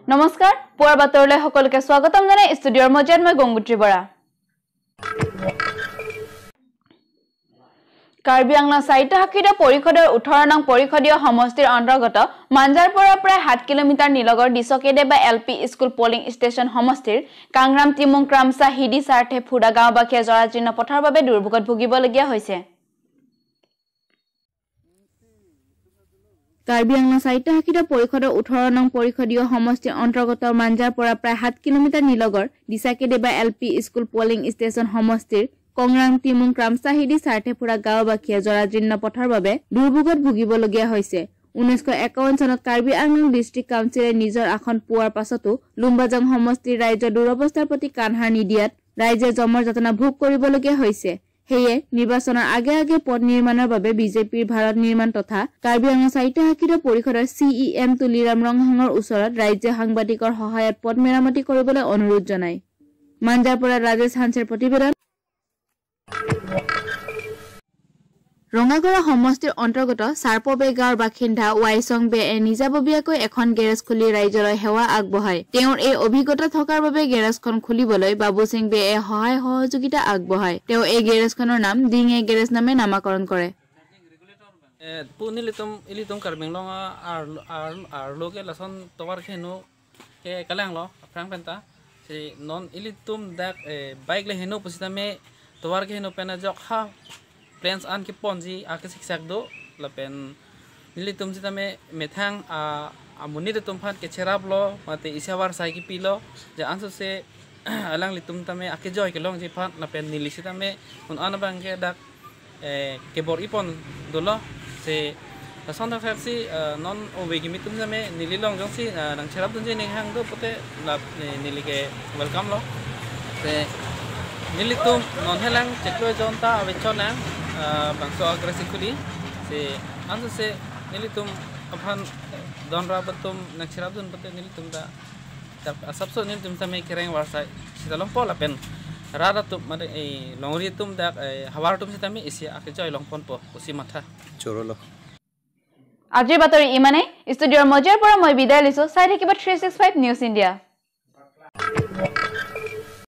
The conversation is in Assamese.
নমস্কাৰ, পুৱাৰ বাতৰিলৈ সকলোকে স্বাগতম জনাই ষ্টুডিঅ'ৰ মজিয়াত মই গংগোত্ৰী বৰা। কাৰ্বি আংলং স্বায়ত্তশাসিত পৰিষদৰ 18 নং পৰিষদীয় সমষ্টিৰ অন্তৰ্গত মাঞ্জাৰ পৰা প্ৰায় 7 কিলোমিটাৰ নিলগৰ দিচকেদেবা L P school polling station সমষ্টিৰ কাংৰাম তিমুং ক্ৰামচা হিদি চাৰ্থে ফুডা গাঁওবাসীয়ে জৰাজীৰ্ণ পথৰ বাবে দুৰ্ভোগত ভুগিবলগীয়া হৈছে। কাৰ্বি আংলং স্বায়ত্তশাসিত পৰিষদৰ 18 নং পৰিষদীয় সমষ্টিৰ অন্তৰ্গত মাঞ্জাৰ পৰা প্ৰায় 7 কিলোমিটাৰ নিলগৰ দিচাকেদেবা L P school polling station সমষ্টিৰ কংৰাং তিমুং ক্ৰামচাহিদি চাৰ্থেফুৰা গাঁওবাসীয়ে জৰাজীৰ্ণ পথৰ বাবে দুৰ্ভোগত ভুগিবলগীয়া হৈছে। 1951 চনত কাৰ্বি আংলং ডিষ্ট্ৰিক্ট কাউন্সিলে নিজৰ আসন পোৱাৰ পাছতো লুম্বাজং সমষ্টিৰ ৰাইজৰ দুৰৱস্থাৰ প্ৰতি কাণসাৰ নিদিয়াত ৰাইজে জমৰ যাতনা ভোগ কৰিবলগীয়া হৈছে। সেয়ে নিৰ্বাচনৰ আগে আগে পথ নিৰ্মাণৰ বাবে বিজেপিৰ ভাৰত নিৰ্মাণ তথা কাৰ্বি আংলং স্বায়ত্তশাসিত পৰিষদৰ CEM Tuliram ৰংহাঙৰ ওচৰত ৰাজ্যে সাংবাদিকৰ সহায়ত পথ মেৰামতি কৰিবলৈ অনুৰোধ জনায়। মাঞ্জাৰ পৰা ৰাজেশ হান্সেৰ প্ৰতিবেদন। ৰঙাগড়া সমষ্টিৰ অন্তৰ্গত চাৰপবে গাঁৱৰ বাসিন্দা ৱাইচং বেয়ে নিজাববীয়াকৈ এখন গেৰেজ খুলি ৰাইজলৈ সেৱা আগবঢ়ায়। তেওঁৰ এই অভিজ্ঞতা থকাৰ বাবে গেৰেজখন খুলিবলৈ বাবুসিং বেয়ে সহায় সহযোগিতা আগবঢ়ায়। তেওঁ এই গেৰেজখনৰ নাম ডিং এ গেৰেজ নামে নামাকৰণ কৰে। Plans an ki ponji a ke siksak do lapen nili tum sita me methang a amuni de tum phan ke cherap lo mate isawar sai ki pilo je anso se alang litum ta me ake joy ke long ji phan lapen nili sita me un an bang ke dak ke bor ipon do lo se son thak si non o we ki mitum sa me nili long jong si nang cherap dun je ning hang do pote la nili ke welcome lo se nili tum non helang cheklo jon ta ave chonang bangso agresi khuli se anso se nilitum aphan don rabatum nakshirabdun pate nilitum da sabso nilitum same kereng warsa sitalom pola pen rara tum mane ei longri tum da hawar tum sitame isi ake joy longpon po usi matha chorolo। আজিৰ বাতৰি ইমানেই। ষ্টুডিঅ'ৰ মজিয়াৰ পৰা মই বিদায় লৈছো। চাই থাকিব 365 নিউজ ইণ্ডিয়া।